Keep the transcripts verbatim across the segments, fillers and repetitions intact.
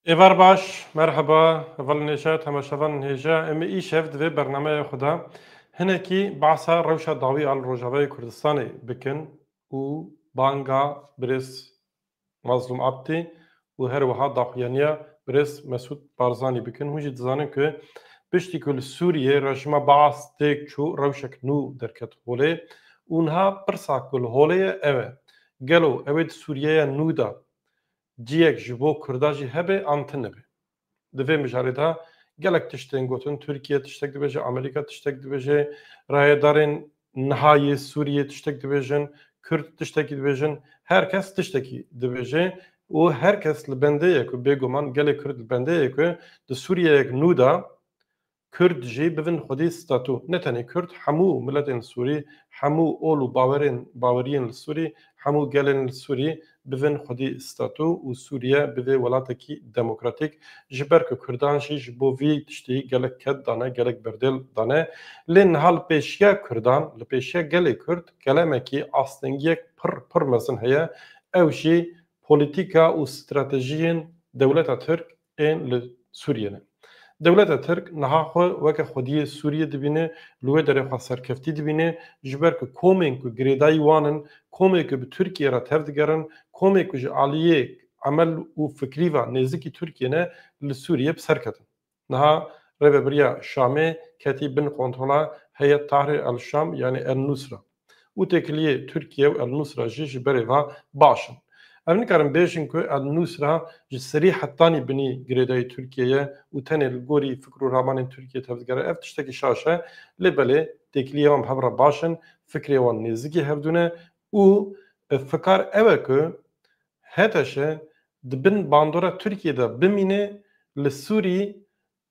Êvar baş, merheba, hevalên hêja, temaşevanên hêja. Em ê îşev di vê bernameya xwe de hinekî behsa rewşa dawî a li Rojavayê Kurdistanê bikin û banga birêz Mazlûm Abdî û her wiha daxuyaniya birêz Mesûd Barzanî bikin. Hûn jî dizanin ku piştî ku li Sûriyê rejîma Baas têk çû, rewşek nû derket holê û niha pirsa ku li holê ye ev e. Gelo ew ê di Sûriyeya nû de ciyek ji bo Kurda jî hebe an tune be? Di vê mijarê de gelek tişt tên gotin. Tirkiye tiştek dibêje, Amerîka tiştek dibêje, rayedarên niha yê Sûriyê tiştek dibêjin, Kurd tiştekî dibêjin, her kes tiştekî dibêje û her kes li bendê ye ku bêguman gelê Kurd li bendê ye ku di Sûriyeyek nû de Kurd jî bibin xwedî statû. Ne tenê Kurd, hemû miletên Sûrî, hemû ol û bawerên, baweriyên li Sûrî, hemû gelên li Sûrî bibin xwedî statû û Sûriye bibe welatekî demokratîk. Ji ber ku Kurdan jî ji bo vî tiştî gelek ked dane, gelek berdêl dane. Lê niha li pêşiya Kurdan, li pêşiya gelê Kurd, kelemekî, astengiyek pir, pir mezin heye. Ew jî polîtîka û stratejiyên dewleta Tirk ên li Sûriyê ne. Dewleta Tirk niha xwe weke xwediyê Sûriyê dibîne, li wê derê xwe serkeftî dibîne, ji ber ku komên ku girêdayî wan in, komê ku bi Tirkiyê re tev digerin, komê ku ji aliyê emel û fikrî ve nêzikî Tirkiyê ne, li Sûriyê bi ser ketin. Niha rêvebiriya Şamê ketî bin kontrola Heyet Tahrir el Şam, yanî El Nusra. Û têkiliyê Tirkiye û El Nusra jî ji berê ve baş in. Em nikarin bêjin ku El Nusra ji serî hetanî binî girêdayî Tirkiye ye û tenê li gorî fikr û ramanên Tirkiye tevdigere. Ev tiştekî şaş e, lê belê têkiliyê wan bi hev re baş in, fikrê wan nêzikî hevdû ne û, e, fikar ew e ku H T Ş di bin bandora Tirkiye de bimîne, li Sûrî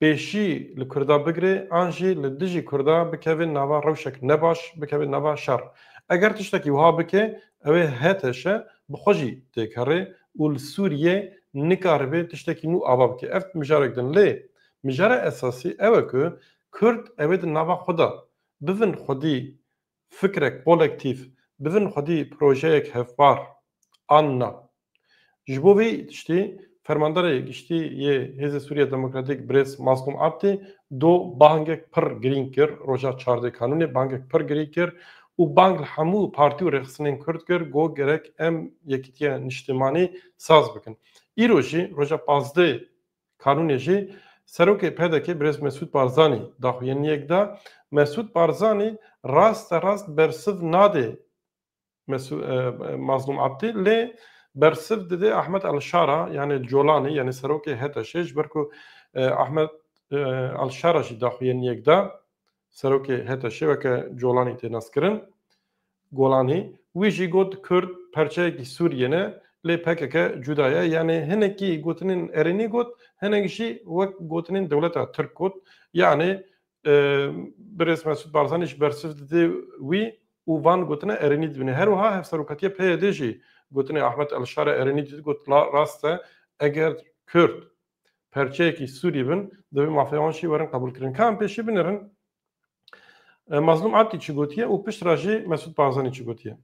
pêşî li Kurda bigire an jî li dijî Kurda bikeve nava rewşek nebaş, bikeve nava şer. Eger tiştekî wiha bike, ew ê H T Ş bi xwe jî têkere û li Sûriyê nikaribe tiştekî nû ava bike. Ev mijarek din. Lê mijara esasî ew e ku Kurd ew ê di nava xwe de bibin xwedî fikrek kolektîf, bibin xwedî projeyek hevpar an na. Ji bo vî tiştî, Fermandarê Giştî yê Hêzê Sûriya Demokratîk birêz Mazlûm Abdî do bangek pir girîng kir, roja çardeh Kanûnê bangek pir girîng kir û bang li hemû partî û rêxistinên Kurd kir, got gerek em yekîtiya niştimanî saz bikin. Îro jî roja pazdeh Kanûnê jî serokê P D K birêz Mesûd Barzanî daxuyaniyek da. Mesûd Barzanî raste rast bersiv nade Mesû-, e, Mazlûm Abdî, lê bersiv dide Ahmet El Şara, yanî Colanî, yanî serokê H T Şê, ji ber ku, e, Ahmet, e, El Şara jî daxuyaniyek da, serokê H T Şê weke Colanî tê naskirin. Golanî, wî jî got Kurd perçeyekî Sûriyê ne, lê P K K cuda ye. Yanî hinekî gotinên erênî got, hinek jî wek gotinên dewleta Tirk got. Yanî, e, birêz Mesûd Barzanî jî bersiv dide wî û van gotina erênî dibîne. Her wiha hevserokatiya P Y D jî gotinê Ahmet El Şara erênî dide, got la rast e, eger Kurd perçeyekî Sûrî bin, divê mafê wan jî werin qebûlkirin. Ka em pêşî binêrin, E, Mazlûm Abdî çi gotiye û pişt re jî Mesûd Barzanî çi gotiye?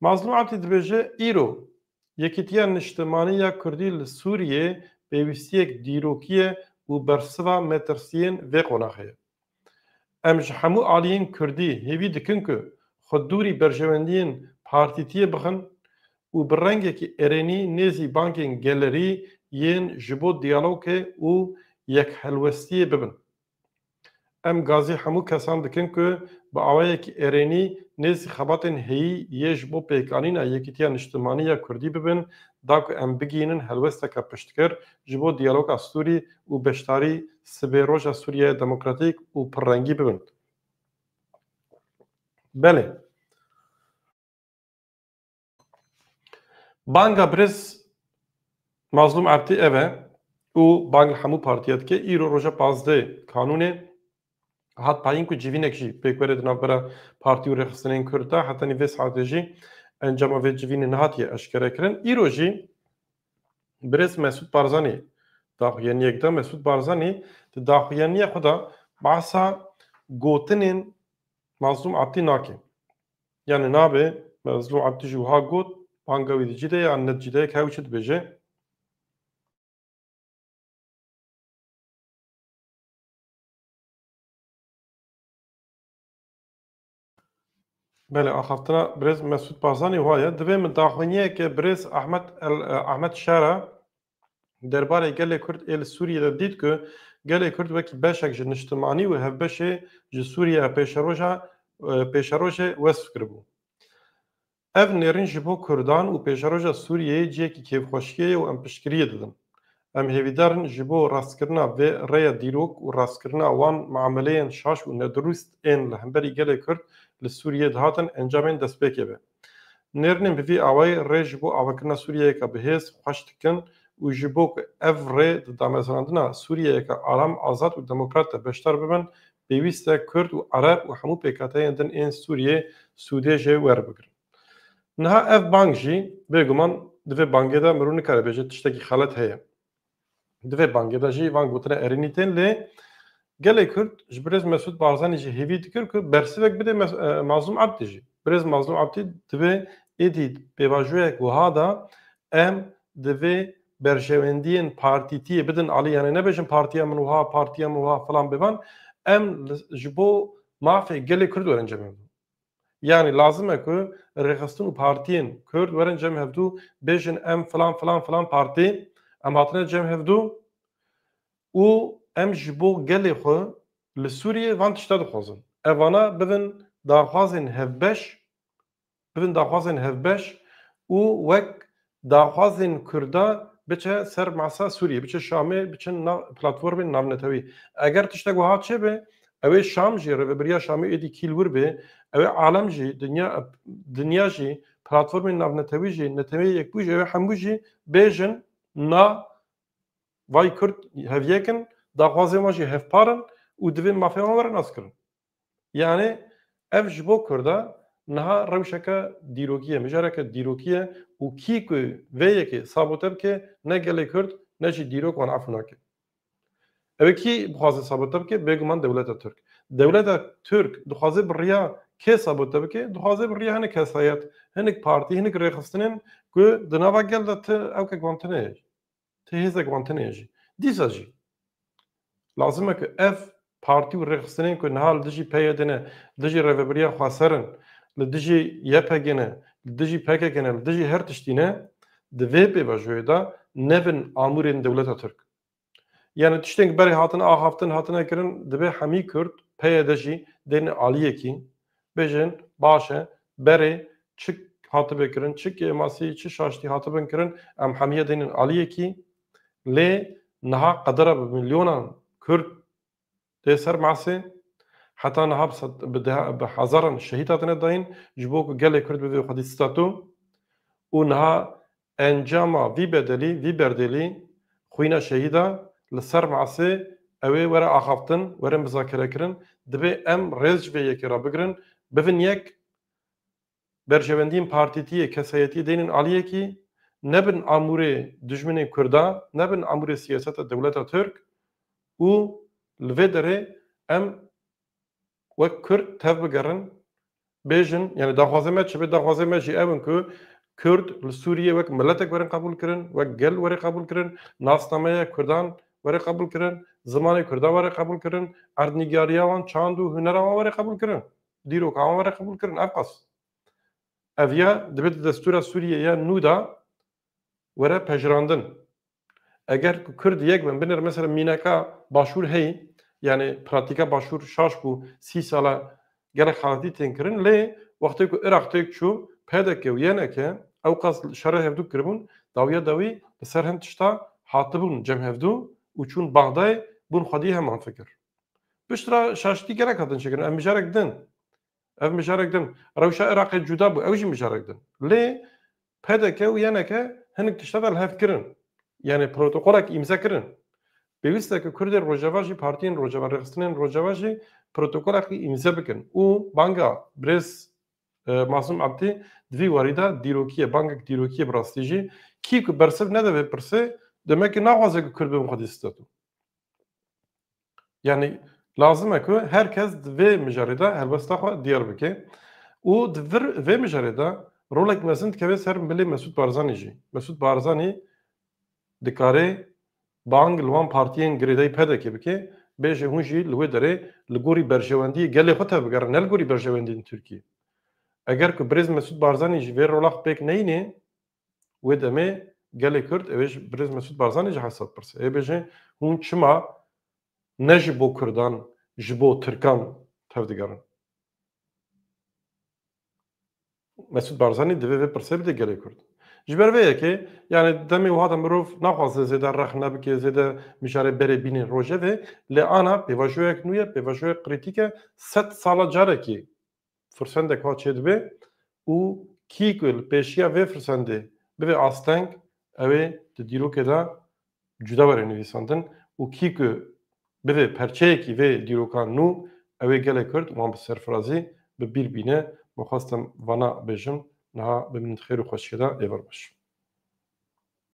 Mazlûm Abdî dibêje, îro Yekîtiya Niştimanî ya Kurdî li Sûriyê pêwîstiyek dîrokî ye û bersiva metirsiyên vê qonaxê ye. Em ji hemû aliyên Kurdî hêvî dikin ku xwe dûrî berjewendiyên partîtiyê bixin û bi rengekî erênî nêzî bangên gelerî yên ji bo diyalogê û yekhelwestiyê bibin. Em gazî hemû kesan dikin ku bi awayekî erênî nêzî xebatên heyî yê ji bo pêkanîna Yekîtiya Niştimanî ya Kurdî bibin, da ku em bigihînin helwesteke piştgir ji bo diyaloga Sûrî û beşdarî sibê roja Sûriyeya Demokratîk û pirrengî bibin. Belê. Banga birêz Mazlûm Abdî ev e û bang li hemû partiya dike. Îro roja pazdeh Kanûnê hat payîn ku civînek jî pêk were di navbera partî û rêxistinên Kurd de. Hetanî vê saetê jî encama vê civînê nehatiye eşkerekirin. Îro jî birêz Mesûd Barzanî daxuyaniyek da. Mesûd Barzanî di daxuyaniya xwe de behsa gotinên Mazlûm Abdî nake. Yanî nabe Mazlûm Abdî jî wiha got, banga wî di cî de ye an ne di cî de ye, ka ew çi dibêje? Belê, axaftina birêz Mesûd Barzanî wa ye. Divê min daxuyaniyeke birêz Ahmet El, Ahmet Şera derbarê gelê Kurd ê li Sûriyê de dît ku gelê Kurd wekî beşek ji niştimanî û hevbeşê ji Sûriye pêşeroja, e, pêşerojê wesf kiribû. Ev nêrîn ji bo Kurdan û pêşeroja Sûriyeyê cihekî kêfxweşiyê ye û em piştgiriyê didin. Em hêvîdar in ji bo rastkirina vê rêya dîrok û rastkirina wan muameleyên şaş û nedurust ên li hemberî gelê Kurd li Sûriyê dihatin encamên destpêkê be. Nêrînên bi vî awayî rê ji bo avakirina Sûriyeyeke bihêz xweş dikin û ji bo ku ev rê di damezrandina Sûriyeyeke aram, azad û demokrat de beşdar bibin, pêwîst e Kurd û Ereb û hemû pêkhateyên din ên Sûriyê sûdê jê werbigrin. Niha ev bang jî, bêguman di vê bangê de mirov nikare bêje tiştekî xelet heye. Di vê bangê de jî van gotine erênî tên, lê gelê Kurd ji birêz Mesûd Barzanî jî hêvî dikir ku bersivek bide Mes-, e, Mazlûm Ebdî jî. Birêz Mazlûm Ebdî divê êdî pêvajoyek wiha de em divê berjewendiyên partîtiyê bidin alî, yanî nebêjin partiya min wiha, partiya min wiha filan bêvan, em li, ji bo mafê gelê Kurd werin cem hev. Yanî lazim e ku rêxistin û partiyên Kurd werin cem hevdû bêjin, em filan, filan, filan partî, em hatine cem hevdû û em ji bo gelê xwe li Sûriyê van tişta dixwazin. Evana bibin daxwazên hevbeş, bibin daxwazên hevbeş û wek daxwazên Kurda biçe ser masa Sûriyê, biçe Şamê, biçe na-, platformên navnetewî. Eger tiştek wiha çêbe, ew ê Şam jî, rêvebiriya Şamê êdî kîl wir bê, ew ê alem jî, dinya, dinya jî, platformên navnetewî jî, Neteweyê Yekbûyî jî, ew ê hemû jî bêjin, na, vay Kurd heviyek in, daxwazên wan jî hevpar in û divê mafê wan were naskirin. Yanî ev ji bo Kurda niha rewşeke dîrokî ye, mijareke dîrokî ye û kî ku vê yekê sabote bike, ne gelê Kurd, ne jî dîrok wan efû nake. Ew ê kî dixwaze sabote bike? Bêguman dewleta Tirk. Dewleta Tirk dixwaze bi riya kê sabote bike? Dixwaze bi riya hinek kesayet, hinek partî, hinek rêxistinên ku di nava gel de ti ewkek wan tune ye. Ti hêzek wan tune ye jî. Dîsa jî lazim e ku ev partî û rêxistinên ku niha li dijî P Y D ne, li dijî rêvebiriya xweser in, li dijî Y P G ne, li dijî P K K ne, li dijî her tiştî ne, di vê pêvajoyê de nebin amûrên dewleta Tirk. Yanî tiştên berê hatine axaftin, hatine kirin, divê hemî Kurd, P Y D jî, dêne aliyekî, bêjin, baş e, berê çi hatibe kirin, çi kêmasî, çi şaştî hatibin kirin, em hemiye dênin aliyekî. Lê niha qedera bi milyonan Kurd tê ser masê, heta niha bi sed, bi deha, bi hezaran şehîd hatine dayîn, ji bo ku gelê Kurd bibe xwedî stato û niha encama vî bedelî, vî berdêlî, xwîna şehîda li ser masê ew ê were axaftin, were muzakere kirin. Divê em rêz ji vê yekê re bigirin, bivin yek, berjewendiyên partîtiyê, kesayetiyê deynin aliyekî, nebin amûrê dijminên Kurda, nebin amûrê siyaseta dewleta Tirk û li vê derê em wek Kurd tev bigerin, bêjin, yanî daxwazê me çi be? Daxwazê me jî ew in ku Kurd li Sûriyê wek miletek werin qebûl kirin, wek gel were qebûl kirin, nasnameya Kurdan were qebûl kirin, zimanê Kurdan were qebûl kirin, erdnîgariya wan, çand û hunera wan were qebûl kirin, dîroka wan were qebûl kirin. Ev qas. Ev ya dibe di destûra Sûriyê ya nû de were pejirandin. Eger ku Kurd yek bin, binêr mesela mînaka Başûr heyî, yanî pratîka Başûr şaş bû, sî sala gelek xeletî tên kirin, lê wextê ku Iraq têk çû, P D K û Y N K ew qas şerê hevdû kiribûn, dawiya dawî li ser hin tişta hatibûn cem hevdû û çûn Baxdayê, bûn xwedî heman fikir. Piştre şaştî gelek hatin çêkirin. Ev mijarek din. Ev mijarek din. Rewşa Iraqê cuda bû. Ew jî mijarek din. Lê P D K û Y N K hinek tişta de li hev kirin. Yanî protokolek îmze kirin. Pêwîst e ku Kurdên Rojava jî, partiyên Rojava, rêxistinên Rojava jî protokolekî îmze bikin. Û banga birêz, e, Mazlûm Ebdî di vî warî de dîrokî ye, bangek dîrokî ye bi rastî jî. Kî ku bersiv nede vê pirsê, demek ki naxwaze ku Kurd bibin xwedî stato. Yanî lazim e ku her kes di vê mijarê de helwesta xwe diyar bike û di vir, vê mijarê de rolek mezin dikeve ser milê Mesûd Barzanî jî. Mesûd Barzanî dikare bang li wan partiyên girêdayî P D K bike, bêje hûn jî li wê derê li gorî berjewendiyê gelê xwe tevbigerin, ne li gorî berjewendiyên Tirkiyê. Eger ku birêz Mesûd Barzanî ji vê rola xwe pêk neyînê, wê demê gelê Kurd ew ê ji birêz Mesûd Barzanî ji hesab pirse. Ê bêje, hûn çima ne ji bo Kurdan, ji bo Tirkan tevdigerin? Mesûd Barzanî divê vê pirsê bide gelê Kurd. Ji ber vê yekê, yani demê wiha de mirov naxwaze zêde rexne bike, zêde mijarê berê bînê rojevê, lê ana pêvajoyek nû ye, pêvajoyek krîtîk e, sed sala carekî firsendek ha çêdibe û kî ku li pêşiya vê firsendê bibe asteng, ew ê di dîrokê de cuda were nivîsandin û kî ku bibe perçeyekî vê dîrokan nû, ew ê gelê Kurd wan bi serfirazî bi bîr bîne. Min xwestim vana bêjim, niha bimînin di xêr û xweşiyê de, êvar baş.